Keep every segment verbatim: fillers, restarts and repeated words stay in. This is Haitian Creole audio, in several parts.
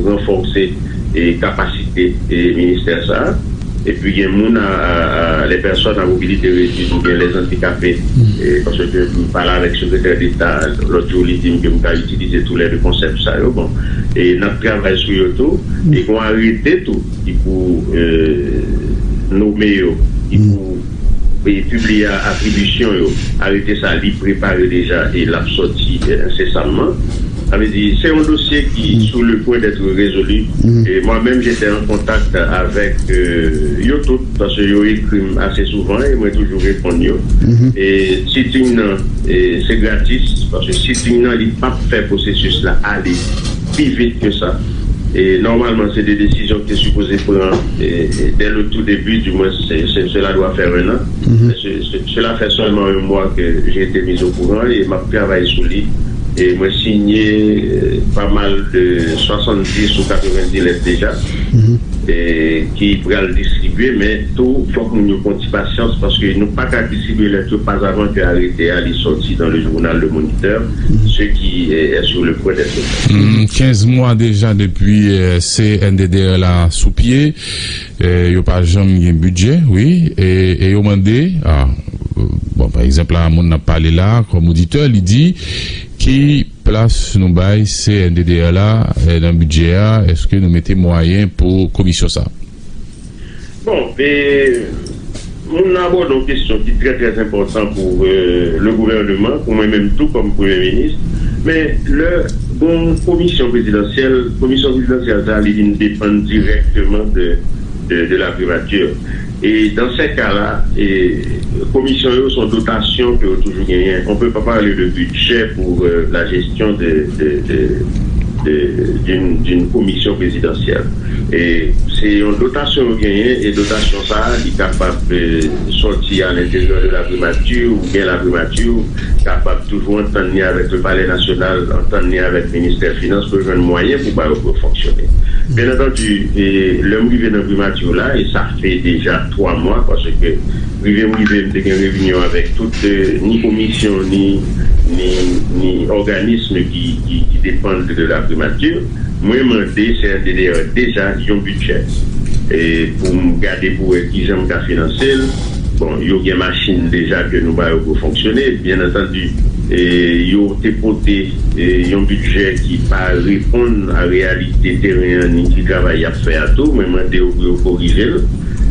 ranfòse e kapasite e ministè sa a. Epi gen moun a, a, a les personnes à mobilité réduite oubyen les handicapés, e, paske m pale avèk sekretè deta lòt jou, li di m ke m ka itilize tou lè de konsèp sa yo. Bon, e n ap travay sou yo tou. E gon arete tou ki pou e, nome yo, ki pou e, pibliye atribisyon yo. Arete sa, li prepare deja e l ap sòti e, ensesamman. Sa vle di, se yon dosye ki sou le point d'être résolu. E mwen menm, j'étais en contact avec e, yo tout, paske yo ekri m ase souvan e mwen toujou reponn yo. E sitting nan e, se gratis, paske sitting nan, li p ap fè pwosesis la ale pi vit ke sa. E nòmalman, se de desizyon ki te sipoze pran e, e, dès le tout début, du moins, se, se, cela doit faire un an. Mais ce- ce- cela fait seulement un mois que j'ai été mis au courant et m ap travay sou li. E mwen sinye e, pa mal de swasanndis ou katrevenndis lèt deja e, ki pral distribye, men tou, fòk moun yo pran ti pasyans, paske nou pa ka distribye lèt yo pa avan ke arete a li sòti dans le journal Le Moniteur, ce qui est sur le point d'être fait. Hmm, kenz mwa deja depi eh, C N D D R la sou pye. Eh, yo pa janm gen bidjè, wi. E, e yo mande, ah, bon, pa egzanp la, moun n ap pale la, kòm oditè, li di, ki plas nou bay C N D D R la eh, nan bidjè a? Èske nou mete mwayen pou komisyon sa? Bon, e, moun nan abòde yon kesyon ki trè, trè enpòtan pou e, le gouvènman, pou mwen menm tou kòm premye minis. Men lè gon komisyon prezidansyèl, komisyon prezidansyèl sa, li vin depann dirèkteman de, de, de la primati. E dans ces cas-là, e, komisyon yo se yon dotasyon ke yo toujou genyen. On peut pas parler de budget pour euh, la gestion de, de, de, de, d'une, d'une commission présidentielle. E se yon dotasyon yo genyen, e dotasyon sa a, li kapab e, sòti a lenteryè de la primati, oubyen la primati kapab toujou antann li avèk le palè nasyonal, antann li avèk ministè finans pou jwenn mwayen pou ba yo pou yo fonksyone. Byen antandi, e, lè m rive nan primati la, e sa fè deja twa mwa, paske rive m rive, m te gen reyinyon avèk tout e, ni komisyon, ni, ni, ni òganism ki, ki, ki depann de la primati. Mwen mande C N D D R deja yon bidjè e, pou m gade pou wè kijan m ka finanse l. Bon, yo gen machin deja ke nou ba yo pou fonksyone. Byen antandi, e, yo te pote e, yon bidjè ki pa reponn a reyalite teren an ni ti travay y ap fè a tou. Mwen mande yo pou yo korije l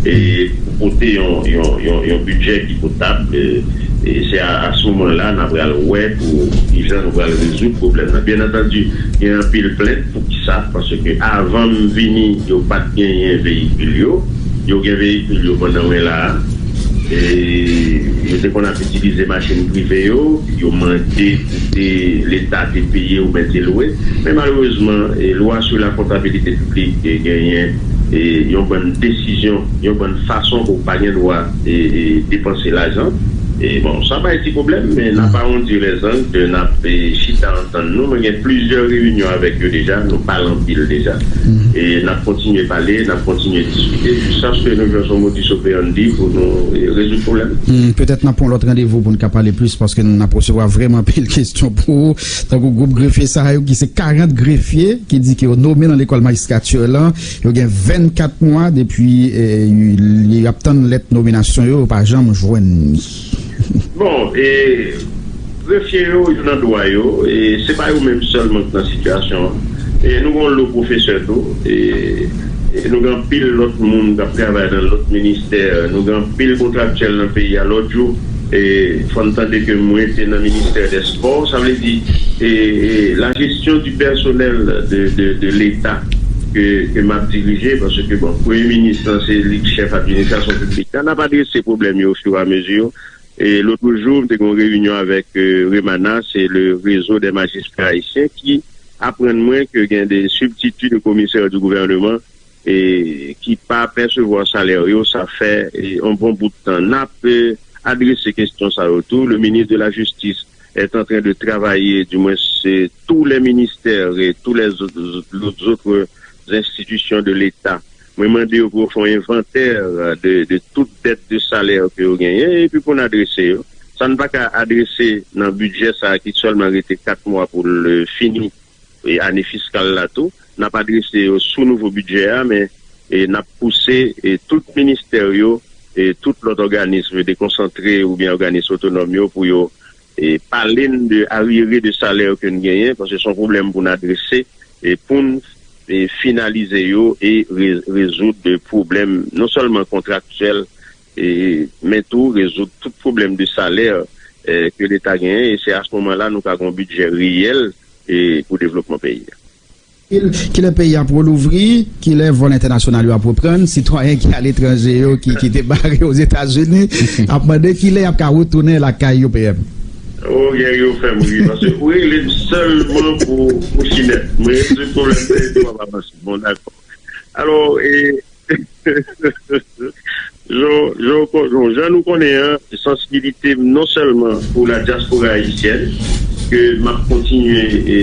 e, pou pote yon, yon, yon, yon bidjè ki potab. E, e se a, a se moman la n ap pral wè pou kijan nou pral rezoud pwoblèm nan. Byen antandi, gen anpil plent. Poukisa? Paske avan m vini, yo pa t genyen veyikil yo. Yo gen veyikil yo pandan mwen la a. E yo te konn ap itilize machin prive yo. Yo mande pou te Leta te peye oubyen te lwe. Men malerezman, e, lwa sou la kontabilite piblik te genyen e, yon bann desizyon, yon bann fason ke w pa gen dwa e, e, depanse lajan. E bon, sa bay ti pwoblèm, men n ap awondi lèzang, n ap e, chita antann nou. Mwen gen plizyè reyinyon avèk yo deja, nou pale anpil deja. E n ap kontinye pale, n ap kontinye diskite, jiskaske nou jwenn yon modus operandi pou nou e, rezoud pwoblèm. Hmm, petèt n ap pran lòt randevou pou n ka pale plis, paske n ap resevwa vrèman anpil kesyon pou ou. Tankou gwoup grefye sa yo, ki se karant grefye, ki di ke yo nome nan lekòl majistrati lan, yo gen vennkat mwa depi e, y ap tann lèt nominasyon yo, yo pa janm jwenn li. Bon, e, grefye yo, yo nan dwa yo, e se pa yo menm sèlman ki nan sitiyasyon an. E nou gen yon lo pwofesè tou, e, e nou gen anpil lòt moun k ap travay nan lòt ministè, nou gen anpil kontraktyèl nan peyi a. Lòt jou, e, fò n tande ke mwen te nan ministè dè spò, sa vle di, e, e, la gestion du personnel de, de, de l'État ke, ke m ap dirije, paske, bon, premye minis lan, se li k chèf administrasyon piblik la. N ap adrese pwoblèm yo ofirameziyon. E lòt jou, m te gen yon reyinyon avèk e, Remana, se le réseau des magistrats haïtiens, ki aprann mwen ke gen de substituts de commissaires du gouvernement e, ki pa pèsevwa salè yo, sa fè e, yon bon bout tan. N ap e, adrese kesyon sa yo tou. Le ministre de la Justice est en train de travailler, du moins, c'est tous les ministères et tous les autres, les autres institutions de l'État. Mwen mande yo pou yo fè yon envantè de, de tout dèt de salè ke yo genyen, epi pou n adrese yo. Sa n pa ka adrese nan bidjè sa a ki sèlman rete kat mwa pou l fini, e ane fiskal la tou. n ap adrese yo sou nouvo bidjè a, men e, n ap pouse e, tout ministè yo, e, tout lòt òganis dekonsantre oubyen òganis otonòm yo pou yo e, pale n de aryere de salè ke n genyen, paske se yon pwoblèm pou n adrese e pou n e, finalize yo e re- rezoud de pwoblèm non sèlman kontraktyèl, e, men tou rezoud tout pwoblèm de salè e, ke Leta genyen. E se a se moman la nou ka gen yon bidjè reyèl e, pou devlopman peyi a. Kilè peyi a ap relouvri? Kilè vòl entènasyonal yo ap reprann? Sitwayen ki aletranje yo ki ki te bare Ozetazini ap mande kilè y ap ka retounen lakay yo, P M. O, Gary, ou fè m ri, paske ou rele m sèlman pou pou chinèt. Mwen rezoud pwoblèm sa epi w ap avanse. Bon, dakò. Alò, e, jan jan nou konnen an, sansibilite m non sèlman pou la dyaspora ayisyèn, ke m ap kontinye e,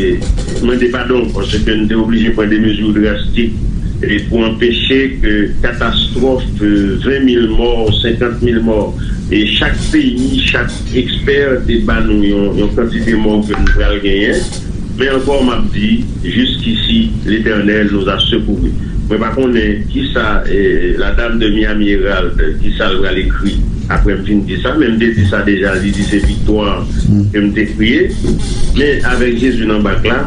mande padon paske n te oblije pran de mezi drastik e pou anpeche ke katastwòf e, ven mil mò, senkant mil mò, e chak peyi, chak ekspè te ba nou yon, yon kantite mò ke nou pral genyen. Men ankò, m ap di, jusqu'ici l'Éternel nous a secourus. Mwen pa konnen kisa e, la dame de Miami Herald, kisa l pral ekri apre m fin di sa, men m te di sa deja, li di se viktwa ke m te kriye. Men avèk Jezi nan bak la,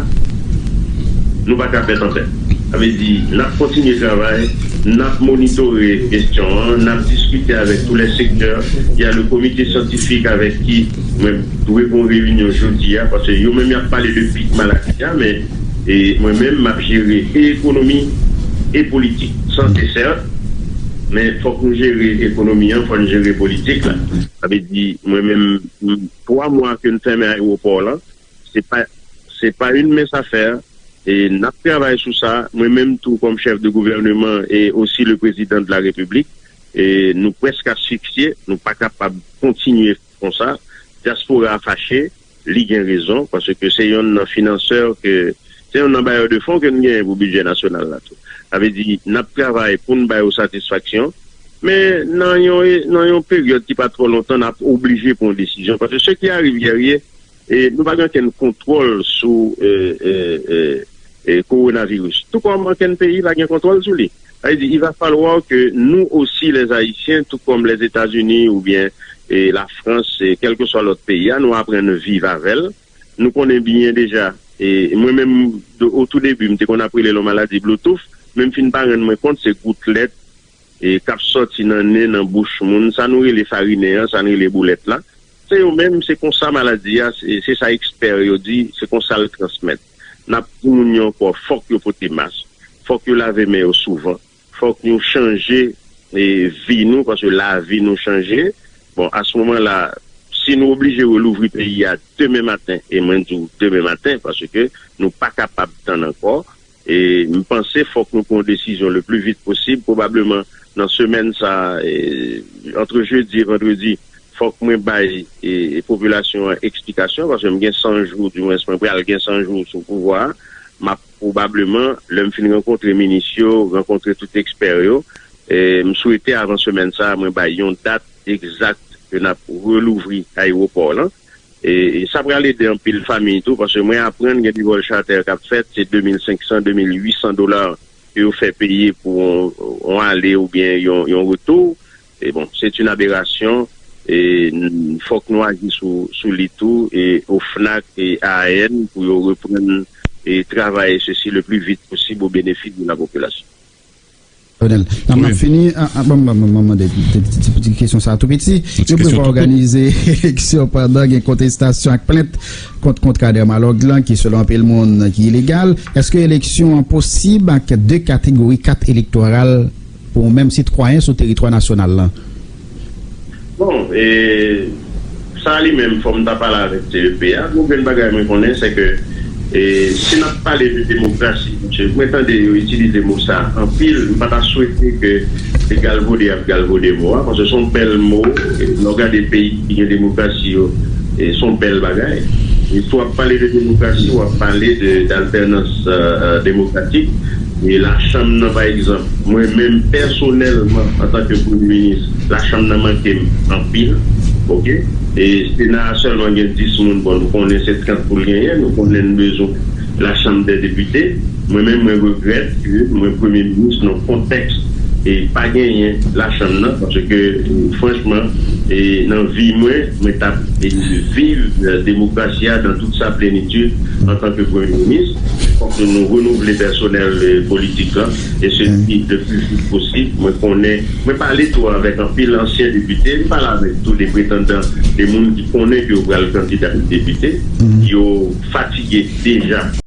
nou pa ka pèt an pèt. Sa vle di, n ap kontinye travay, n ap monitore kesyon an, n ap diskite avèk tous les secteurs. Il y a le comité scientifique avec qui mwen dwe gen yon reyinyon jodi a, paske yo menm y ap pale de pik maladi a, men e mwen menm m ap jere e ekonomi e politik. Sante sèt, men fòk nou jere ekonomi an, fòk nou jere politik la. Sa vle di, mwen menm, m- twa mwa ke n fèmen ayewopò lan, se pa se pa une mince affaire. E n ap travay sou sa, mwen menm tou kòm chèf de gouvèneman e osi le président de la République, e nou prèske asfiksye, nou pa kapab kontinye konsa. Dyaspora a fache, li gen rezon, paske se yonn nan finansè ke, se yonn nan bayè de fon ke n genyen pou bidjè nasyonal la tou. Sa vle di, n ap travay pou n ba yo satisfaksyon, men nan yon, nan yon peryòd ki pa twò lontan, n ap oblije pran yon desizyon, paske ce qui arrive guerrier, e nou pa gen okenn kontwòl sou e, e, e, e, kowonaviris. Tou kòm okenn peyi pa gen kontwòl sou li. Sa vle di, il va falloir que nous aussi, les Haïtiens, tout comme les États-Unis ou bien e, la Frans, e, kèlkeswa lòt peyi a, nou aprann viv avè l. Nou konnen byen deja, e, mwen menm, de- au tout début, m te konn ap rele l yon maladi bloutouf, men m fin pa rann mwen kont se goutlèt e, k ap sòti nan nen, nan bouch moun, sa nou rele farinen an, sa n rele boulèt la. Se yo menm, se konsa maladi a, se se sa ekspè yo di, se konsa l transmèt. N ap di moun yo ankò, fòk yo pote mas, fòk yo lave men yo souvan, fòk nou chanje e, vi nou, paske lavi nou chanje. Bon, a se moman la, si nou oblije relouvri peyi a demen maten, e mwen di w demen maten, paske nou pa kapab tann ankò, e m panse fòk nou pran yon desizyon le plus vite possible, pwobableman nan semèn sa, e, entre jeudi e vandredi, fòk mwen bay e, e popilasyon an eksplikasyon, paske m gen san jou, dimwens mwen pral gen san jou sou pouvwa a. M ap pwobableman, lè m fin rankontre minis yo, rankontre tout ekspè yo, e m swete avan semèn sa a, mwen bay yon dat egzak ke n ap relouvri ayewopò lan. E, e sa pral ede anpil fanmi tou, paske mwen aprann gen de vòl chatè k ap fèt, se de mil senk san, de mil uit san dola ke yo fè peye pou yon, yon ale oubyen yon, yon retou. E bon, se yon aberasyon. E n- fòk nou aji sou, sou li tou, e OFNAC e A A N pou yo reprann e travay sesi le pli vit posib o benefis de la popilasyon. Kolonèl, n ap n ap fini. Ban m ban m ban m mande ti ti ti kesyon sa a tou piti. Yo prevwa òganize eleksyon pandan gen kontestasyon ak plent kont kontra Dermalog lan ki selon anpil moun ki ilegal. Èske eleksyon an posib ak de kategori kat elektoral pou yon menm sitwayen sou teritwa nasyonal lan? Bon, e, sa li menm, fò m ta pale avèk T E P a. Gon grenn bagay mwen konnen, se ke, e, si n ap pale de demokrasi, paske mwen tande yo itilize mo sa anpil, m pa ta swete ke se galvode y ap galvode mo a, paske se yon bèl mo, e, lè w gade peyi ki gen demokrasi yo, e, se yon bèl bagay. E si w ap pale de demokrasi, w ap pale de, d'alternans, e, e, demokratik. E lachanm nan, pa egzanp, mwen menm pèsonèlman, antanke premye minis, lachanm nan manke m anpil. Oke? E Sena a sèlman gen dis moun, bon, nou konnen se trant pou l genyen, nou konnen n bezwen lachanm dè depite. Mwen menm, mwen regrèt ke mwen premye minis nan kontèks e pa genyen lachanm nan, paske, e, franchman, e, nan vi mwen, mwen t ap, e, viv, e, demokrasi a dans toute sa plénitude antanke premye minis. Fòk nou, nou renouvle pèsonèl, e, politik la, e se le plus vite posib. Mwen konnen, mwen pale tou avèk anpil ansyen depite, m pale avèk tou de pretandan, de moun ki konnen ke yo pral kandida pou depite. Yo fatige deja